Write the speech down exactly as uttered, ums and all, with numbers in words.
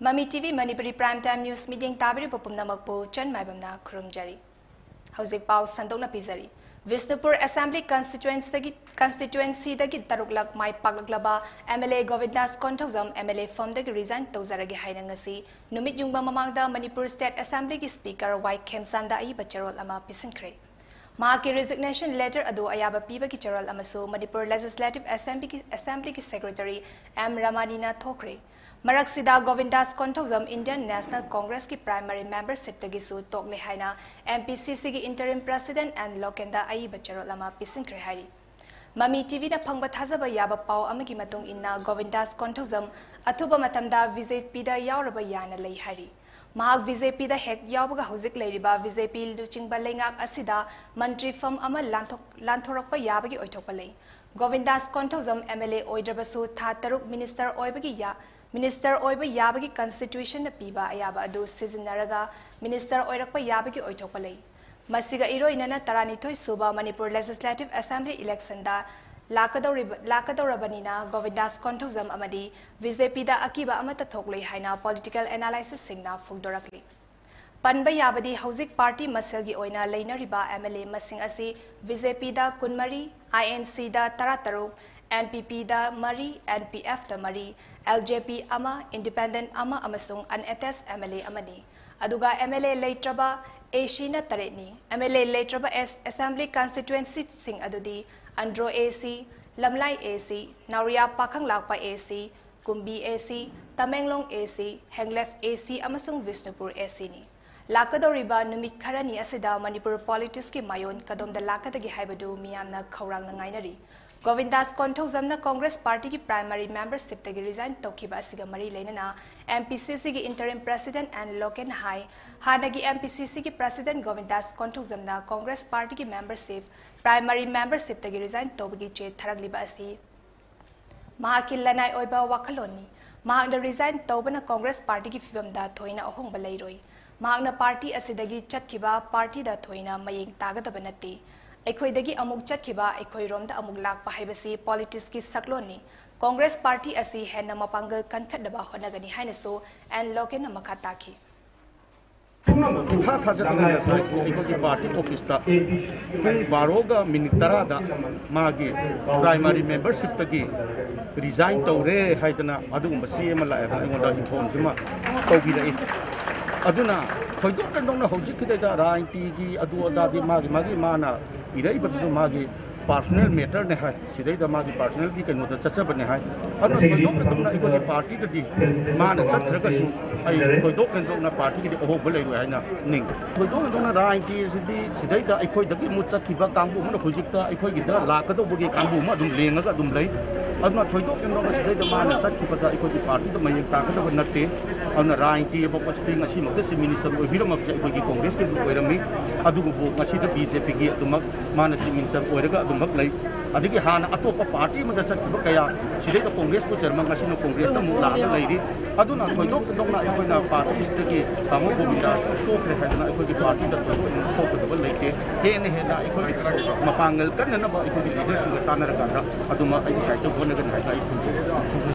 ꯃꯃꯤ TV Manipuri Prime Time News ꯃꯤꯠꯌꯦꯡ ꯇꯥꯕꯤꯔꯤꯕ ꯄꯨꯝꯅꯃꯛꯄꯨ ꯆꯟ ꯃꯥꯏꯕꯝꯅ ꯈꯨꯔꯨꯝꯖꯔꯤ꯫ ꯍꯧꯖꯤꯛ ꯄꯥꯎ ꯁꯟꯗꯣꯛꯅ ꯄꯤꯖꯔꯤ꯫ ꯕꯤꯁꯅꯨꯄꯨꯔ Assembly Constituencyꯗꯒꯤ, Constituencyꯗꯒꯤ ꯇꯔꯨꯛꯂꯛ ꯃꯥꯏ ꯄꯥꯛꯂꯛꯂꯕ MLA ꯒꯣꯕꯤꯟꯗꯥꯁ ꯀꯣꯟꯊꯧꯖꯝ MLA firmꯗꯒꯤ resign ꯇꯧꯖꯔꯒꯦ ꯍꯥꯏꯅ ꯉꯁꯤ ꯅꯨꯃꯤꯠ ꯌꯨꯡꯕ ꯃꯃꯥꯡꯗ ꯃꯅꯤꯄꯨꯔ State Assemblyꯒꯤ Speaker ꯋꯥꯏ ꯈꯦꯝꯆꯥꯟꯗ ꯑꯏꯕ ꯆꯦꯔꯣꯜ ꯑꯃ ꯄꯤꯁꯤꯟꯈ꯭ꯔꯦ꯫ ꯃꯍꯥꯛꯀꯤ resignation letter ꯑꯗꯨ ꯑꯌꯥꯕ ꯄꯤꯕꯒꯤ ꯆꯦꯔꯣꯜ ꯑꯃꯁꯨ ꯃꯅꯤꯄꯨꯔ Legislative Assemblyꯒꯤ, Assemblyꯒꯤ Secretary ꯑꯦꯝ ꯔꯃꯥꯅꯤꯅ ꯊꯣꯛꯈ꯭ꯔꯦ꯫ ꯃꯔꯛꯁꯤꯗ ꯒꯣꯕꯤꯟꯗꯥꯁ ꯀꯣꯟꯊꯧꯖꯝ Indian National Congressꯀꯤ primary membershipꯇꯒꯤꯁꯨ ꯇꯣꯛꯂꯦ ꯍꯥꯏꯅ MPCCꯒꯤ interim president ꯑꯦꯟ ꯂꯣꯀꯦꯟꯗ ꯑꯏꯕ ꯆꯦꯔꯣꯜ ꯑꯃ ꯄꯤꯁꯤꯟꯈ꯭ꯔꯦ ꯍꯥꯏꯔꯤ꯫ ꯃꯃꯤ ꯇꯤꯚꯤꯅ ꯐꯪꯕ ꯊꯥꯖꯕ ꯌꯥꯕ ꯄꯥꯎ ꯑꯃꯒꯤ ꯃꯇꯨꯡ ꯏꯟꯅ ꯒꯣꯕꯤꯟꯗꯥꯁ ꯀꯣꯟꯊꯧꯖꯝ ꯑꯊꯨꯕ ꯃꯇꯝꯗ BJPꯗ ꯌꯥꯎꯔꯕ ꯌꯥꯅ ꯂꯩ ꯍꯥꯏꯔꯤ꯫ ꯃꯍꯥꯛ BJPꯗ ꯍꯦꯛ ꯌꯥꯎꯕꯒ ꯍꯧꯖꯤꯛ ꯂꯩꯔꯤꯕ BJP ꯂꯨꯆꯤꯡꯕ ꯂꯩꯉꯥꯛ ꯑꯁꯤꯗ ꯃꯟꯇ꯭ꯔꯤ firm ꯑꯃ ꯂꯥꯟꯊꯣꯛ-, ꯂꯥꯟꯊꯣꯔꯛꯄ ꯌꯥꯕꯒꯤ ꯑꯣꯏꯊꯣꯛꯄ ꯂꯩ꯫ ꯒꯣꯕꯤꯟꯗꯥꯁ ꯀꯣꯟꯊꯧꯖꯝ MLA ꯑꯣꯏꯗ꯭ꯔꯕꯁꯨ ꯊꯥ ꯇꯔꯨꯛ minister ꯑꯣꯏꯕꯒꯤ ꯌꯥ-, minister ꯑꯣꯏꯕ ꯌꯥꯕꯒꯤ constitutionꯅ ꯄꯤꯕ ꯑꯌꯥꯕ ꯑꯗꯨ ꯁꯤꯖꯤꯟꯅꯔꯒ minister ꯑꯣꯏꯔꯛꯄ ꯌꯥꯕꯒꯤ ꯑꯣꯏꯊꯣꯛꯄ ꯂꯩ꯫ ꯃꯁꯤꯒ ꯏꯔꯣꯏꯅꯅ ꯇꯔꯥꯅꯤꯊꯣꯏ ꯁꯨꯕ ꯃꯅꯤꯄꯨꯔ Legislative Assembly electionꯗ ꯂꯥꯛꯀꯗꯧꯔꯤꯕ, ꯂꯥꯛꯀꯗꯧꯔꯕꯅꯤꯅ ꯒꯣꯕꯤꯟꯗꯥꯁ ꯀꯣꯟꯊꯧꯖꯝ ꯑꯃꯗꯤ BJPꯗ ꯑꯀꯤꯕ ꯑꯃꯠꯇ ꯊꯣꯛꯂꯣꯏ ꯍꯥꯏꯅ political analysisꯁꯤꯡꯅ ꯐꯣꯡꯗꯣꯔꯛꯂꯤ꯫ ꯄꯟꯕ ꯌꯥꯕꯗꯤ ꯍꯧꯖꯤꯛ party ꯃꯁꯦꯜꯒꯤ ꯑꯣꯏꯅ ꯂꯩꯅꯔꯤꯕ MLA ꯃꯁꯤꯡ ꯑꯁꯤ BJPꯗ ꯀꯨꯟꯃꯔꯤ, INCꯗ ꯇꯔꯥꯇꯔꯨꯛ, NPPꯗ ꯃꯔꯤ, NPFꯇ ꯃꯔꯤ, LJP ꯑꯃ, independent ꯑꯃ ꯑꯃꯁꯨꯡ unattached MLA ꯑꯃꯅꯤ꯫ ꯑꯗꯨꯒ MLA ꯂꯩꯇ꯭ꯔꯕ ACꯅ ꯇꯔꯦꯠꯅꯤ꯫ MLA ꯂꯩꯇ꯭ꯔꯕ ꯑꯦꯁ-, Assembly Constituencyꯁꯤꯡ ꯑꯗꯨꯗꯤ ꯑꯟꯗ꯭ꯔꯣ AC, ꯂꯝꯂꯥꯏ AC, ꯅꯥꯎꯔꯤꯌꯥ ꯄꯥꯈꯪꯂꯥꯛꯄ AC, ꯀꯨꯝꯕꯤ AC, Tamenglong AC, ꯍꯦꯡꯂꯦꯐ AC ꯑꯃꯁꯨꯡ ꯕꯤꯁꯅꯨꯄꯨꯔ ACꯅꯤ꯫ ꯂꯥꯛꯀꯗꯧꯔꯤꯕ ꯅꯨꯃꯤꯠ ꯈꯔꯅꯤ ꯑꯁꯤꯗ ꯃꯅꯤꯄꯨꯔ politicsꯀꯤ ꯃꯥꯌꯣꯟ ꯀꯗꯣꯝꯗ ꯂꯥꯛꯀꯗꯒꯦ ꯍꯥꯏꯕꯗꯨ ꯃꯤꯌꯥꯝꯅ ꯈꯧꯔꯥꯡꯅ ꯉꯥꯏꯅꯔꯤ꯫ ꯒꯣꯕꯤꯟꯗꯥꯁ ꯀꯣꯟꯊꯧꯖꯝꯅ Congress partyꯒꯤ primary membershipꯇꯒꯤ resign ꯇꯧꯈꯤꯕ ꯑꯁꯤꯒ ꯃꯔꯤ ꯂꯩꯅꯅ MPCCꯒꯤ interim president ꯑꯦꯟ ꯂꯣꯀꯦꯟ ꯍꯥꯏ, ꯍꯥꯟꯅꯒꯤ MPCCꯒꯤ president ꯒꯣꯕꯤꯟꯗꯥꯁ ꯀꯣꯟꯊꯧꯖꯝꯅ Congress partyꯒꯤ membership, primary membershipꯇꯒꯤ resign ꯇꯧꯕꯒꯤ ꯆꯦ ꯊꯥꯔꯛꯂꯤꯕ ꯑꯁꯤ ꯃꯍꯥꯛꯀꯤ ꯂꯅꯥꯏ ꯑꯣꯏꯕ ꯋꯥꯈꯜꯂꯣꯟꯅꯤ꯫ ꯃꯍꯥꯛꯅ resign ꯇꯧꯕꯅ Congress partyꯒꯤ ꯐꯤꯕꯝꯗ ꯊꯣꯏꯅ ꯑꯍꯣꯡꯕ ꯂꯩꯔꯣꯏ꯫ ꯃꯍꯥꯛꯅ party ꯑꯁꯤꯗꯒꯤ ꯆꯠꯈꯤꯕ partyꯗ ꯊꯣꯏꯅ ꯃꯌꯦꯡ ꯇꯥꯒꯗꯕ ꯅꯠꯇꯦ꯫ ꯑꯩꯈꯣꯏꯗꯒꯤ ꯑꯃꯨꯛ ꯆꯠꯈꯤꯕ ꯑꯩꯈꯣꯏꯔꯣꯝꯗ ꯑꯃꯨꯛ ꯂꯥꯛꯄ ꯍꯥꯏꯕꯁꯤ politicsꯀꯤ ꯁꯛꯂꯣꯟꯅꯤ꯫ ꯀꯣꯡꯒ꯭ꯔꯦꯁ ꯄꯥꯔꯇꯤ ꯑꯁꯤ ꯍꯦꯟꯅ ꯃꯄꯥꯡꯒꯜ ꯀꯟꯈꯠꯅꯕ ꯍꯣꯠꯅꯒꯅꯤ ꯍꯥꯏꯅꯁꯨ ꯑꯦꯟ ꯂꯣꯀꯦꯟꯅ ꯃꯈꯥ ꯇꯥꯈꯤ꯫ ꯏꯊꯥ ꯊꯥꯖꯗꯅ ꯉꯁꯥꯏ ꯑꯩꯈꯣꯏꯒꯤ ꯄꯥꯔꯇꯤ ꯑꯣꯐꯤꯁꯇ ꯄꯨꯡ ꯕꯥꯔꯣꯒ ꯃꯤꯅꯤꯠ ꯇꯔꯥꯗ ꯃꯥꯒꯤ ꯄ꯭ꯔꯥꯏꯃꯥꯔꯤ ꯃꯦꯝꯕꯔꯁꯤꯞꯇꯒꯤ ꯔꯤꯖꯥꯏꯟ ꯇꯧꯔꯦ ꯍꯥꯏꯗꯅ ꯑꯗꯨꯒꯨꯝꯕ ꯆꯦ ꯑꯃ ꯂꯥꯛꯑꯦ, ꯑꯩꯉꯣꯟꯗ ꯏꯟꯐꯣꯔꯝꯁꯤꯃ ꯇꯧꯕꯤꯔꯛꯏ꯫ ꯑꯗꯨꯅ ꯊꯣꯏꯗꯣꯛ ꯍꯦꯟꯗꯣꯛꯅ ꯍꯧꯖꯤꯛꯀꯤꯗꯩꯗ ꯔꯥꯖꯅꯤꯇꯤꯒꯤ ꯑꯗꯨ ꯑꯗꯥꯗꯤ ꯃꯥꯒꯤ ꯃꯥꯒꯤ ꯃꯥꯅ ꯏꯔꯛꯏꯕꯗꯨꯁꯨ ꯃꯥꯒꯤ ꯄꯥꯔꯁꯣꯅꯦꯜ ꯃꯦꯇꯔꯅꯦ ꯍꯥꯏ, ꯁꯤꯗꯩꯗ ꯃꯥꯒꯤ ꯄꯥꯔꯁꯣꯅꯦꯜꯒꯤ ꯀꯩꯅꯣꯗ ꯆꯠꯆꯕꯅꯦ ꯍꯥꯏ꯫ ꯑꯗꯨꯅ ꯊꯣꯏꯗꯣꯛ ꯍꯦꯟꯗꯣꯛꯅ ꯑꯩꯈꯣꯏꯒꯤ ꯄꯥꯔꯇꯤꯗꯗꯤ ꯃꯥꯅ ꯆꯠꯈ꯭ꯔꯒꯁꯨ ꯑꯩ ꯊꯣꯏꯗꯣꯛ ꯍꯦꯟꯗꯣꯛꯅ ꯄꯥꯔꯇꯤꯒꯤꯗꯤ ꯑꯍꯣꯡꯕ ꯂꯩꯔꯣꯏ ꯍꯥꯏꯅ ꯅꯤꯡꯏ꯫ ꯊꯣꯏꯗꯣꯛ ꯍꯦꯟꯗꯣꯛꯅ ꯔꯥꯖꯅꯤꯇꯤꯁꯤꯗꯤ ꯁꯤꯗꯩꯗ ꯑꯩꯈꯣꯏꯗꯒꯤ ꯑꯃꯨꯛ ꯆꯠꯈꯤꯕ ꯀꯥꯡꯕꯨ ꯑꯃꯅ ꯍꯧꯖꯤꯛꯇ ꯑꯩꯈꯣꯏꯒꯤꯗ ꯂꯥꯛꯀꯗꯧꯕꯒꯤ ꯀꯥꯡꯕꯨ ꯑꯃ ꯑꯗꯨꯝ ꯂꯦꯡꯉꯒ ꯑꯗꯨꯝ ꯂꯩ꯫ ꯑꯗꯨꯅ ꯊꯣꯏꯗꯣꯛ ꯍꯦꯟꯗꯣꯛꯅ ꯁꯤꯗꯩꯗ ꯃꯥꯅ ꯆꯠꯈꯤꯕꯗ ꯑꯩꯈꯣꯏꯒꯤ ꯄꯥꯔꯇꯤꯗ ꯃꯌꯦꯡ ꯇꯥꯒꯗꯕ ꯅꯠꯇꯦ꯫ ꯑꯗꯨꯅ ꯔꯥꯖꯅꯤꯇꯤ ꯑꯃ ꯄꯣꯠꯁꯤꯗꯤ ꯉꯁꯤꯃꯛꯇ ꯆꯤꯐ ꯃꯤꯅꯤꯁꯇꯔ ꯑꯣꯏꯕꯤꯔꯝꯃꯕꯁꯦ ꯑꯩꯈꯣꯏꯒꯤ ꯀꯣꯡꯒ꯭ꯔꯦꯁꯀꯤ ꯑꯗꯨꯝ ꯑꯣꯏꯔꯝꯃꯤ꯫ ꯑꯗꯨꯕꯨ ꯉꯁꯤꯗ ꯕꯤ ꯖꯦ ꯄꯤꯒꯤ ꯑꯗꯨꯃꯛ ꯃꯥꯅ ꯆꯤꯐ ꯃꯤꯅꯤꯁꯇꯔ ꯑꯣꯏꯔꯒ ꯑꯗꯨꯃꯛ ꯂꯩ꯫ ꯑꯗꯒꯤ ꯍꯥꯟꯅ ꯑꯇꯣꯞꯄ ꯄꯥꯔꯇꯤ ꯑꯃꯗ ꯆꯠꯈꯤꯕ ꯀꯌꯥ ꯁꯤꯗꯩꯗ ꯀꯣꯡꯒ꯭ꯔꯦꯁꯄꯨ ꯆꯦꯟꯕ ꯉꯁꯤꯅ ꯀꯣꯡꯒ꯭ꯔꯦꯁꯇ ꯑꯃꯨꯛ ꯂꯥꯛꯑꯒ ꯂꯩꯔꯤ꯫ ꯑꯗꯨꯅ ꯊꯣꯏꯗꯣꯛ ꯍꯦꯟꯗꯣꯛꯅ ꯑꯩꯈꯣꯏꯅ ꯄꯥꯔꯇꯤꯁꯤꯗꯒꯤ ꯇꯥꯃꯣ ꯒꯣꯕꯤꯟꯗꯥ ꯇꯣꯛꯈ꯭ꯔꯦ ꯍꯥꯏꯗꯅ ꯑꯩꯈꯣꯏꯒꯤ ꯄꯥꯔꯇꯤꯗ ꯊꯣꯏꯗꯣꯛ ꯍꯦꯟꯅ ꯁꯣꯛꯀꯗꯕ ꯂꯩꯇꯦ꯫ ꯍꯦꯟꯅ ꯍꯦꯟꯅ ꯑꯩꯈꯣꯏꯒꯤ ꯃꯄꯥꯡꯒꯜ ꯀꯟꯅꯅꯕ ꯑꯩꯈꯣꯏꯒꯤ ꯂꯤꯗꯔꯁꯤꯡꯒ ꯇꯥꯟꯅꯔꯀꯥꯟꯗ ꯑꯗꯨꯃꯛ ꯑꯩꯒꯤ ꯁꯥꯏꯠꯇ ꯍꯣꯠꯅꯒꯅꯤ ꯍꯥꯏꯅ ꯑꯩ ꯊꯝꯖꯒꯦ꯫